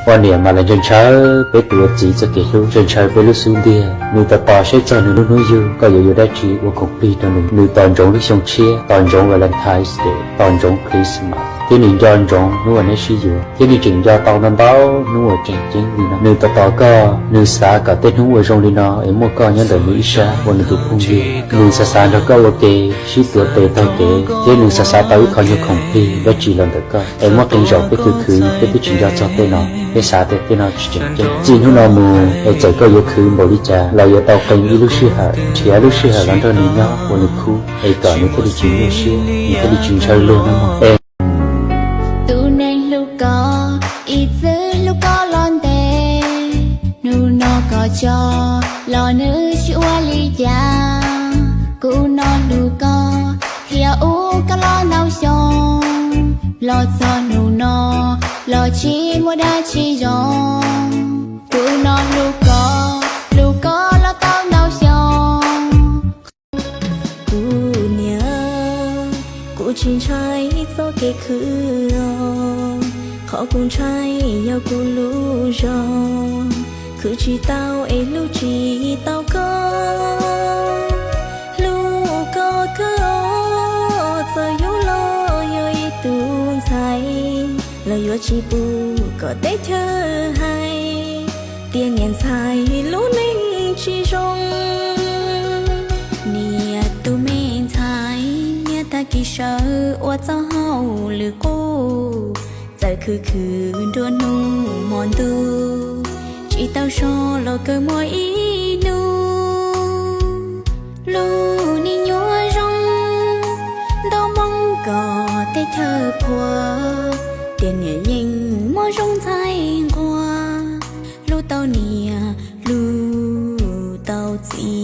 Poj niam mas los ntshaw ntshaw peb tus ua txiv txoj kev hlub, ntshaw ntshaw peb lub xub ntiag. Nws tos tos saib txog nws lub hnub yug, koj yuav yuav dab tsi ua khoom plig rau nws. Nws tos ntsoov lub xyoo tshiab, tos ntsoov Valentine's Day, tos ntsoov Christmas, thiab nws nco ntsoov hnub uas neb sib yuav, thiab nws tseem nco tau ntau ntau hnub uas tseem ceeb li no. Nws tos tos koj, nws xav kom tej hnub uas zoo li no es muaj koj nyob ntawm nws ib sab ua nws tus phooj ywg. Nws xav xav nrog koj ua ke, sib tuav tes taug kev, thiab nws xav xav tau ib qho nyuag khoom plig dab tsi los ntawm koj. Es muab qee zaum peb khwv khwv, peb twb tsis nco txog tej no, peb xav tias tej no tsis tseem ceeb. Txij hnub no mus es txawm koj yuav khwv npaum li cas los yuav tau qee ib lub sij hawm, nrhiav lub sij hawm los nrog nws nyob ua nws khub, es kom nws thiaj li tsis nyuaj siab, nws thiaj li tsis ntshaw luag no mog. Tus neeg hlub koj, ib txwm hlub koj los ntev, hnub no koj tso los nws tsis ua li cas. Kuv no hlub koj thiab hlub koj los ntau xyoo, los txog hnub no los tsis muaj dab tsi zoo. Kuv no hlub koj, hlub koj los tau ntau xyoo. Kuv niam, kuv tsis ntshai txoj kev khwv os, qhov kuv ntshai yog kuv lub zog, khwv tsis tau es hlub tsis tau koj. Hlub koj kawg, txawm yus los yog ib tug ntxhais, los yuav tsis pub kom teb chaws hais tias niam ntxhais lub neej tsis zoo. Niam tus me ntxhais, niam tag kis sawv ua txoj hauj lwm qub, txawm khwv khwv nruab hnub hmo ntuj, tsis tau so los kawg muaj ib hnub. Lub neej nyuaj zoo, ntaus moo kom teb chaws qhuas, tiam niam yeej muaj zoo ntxhais nquag, hlub tau niam hlub tau txiv.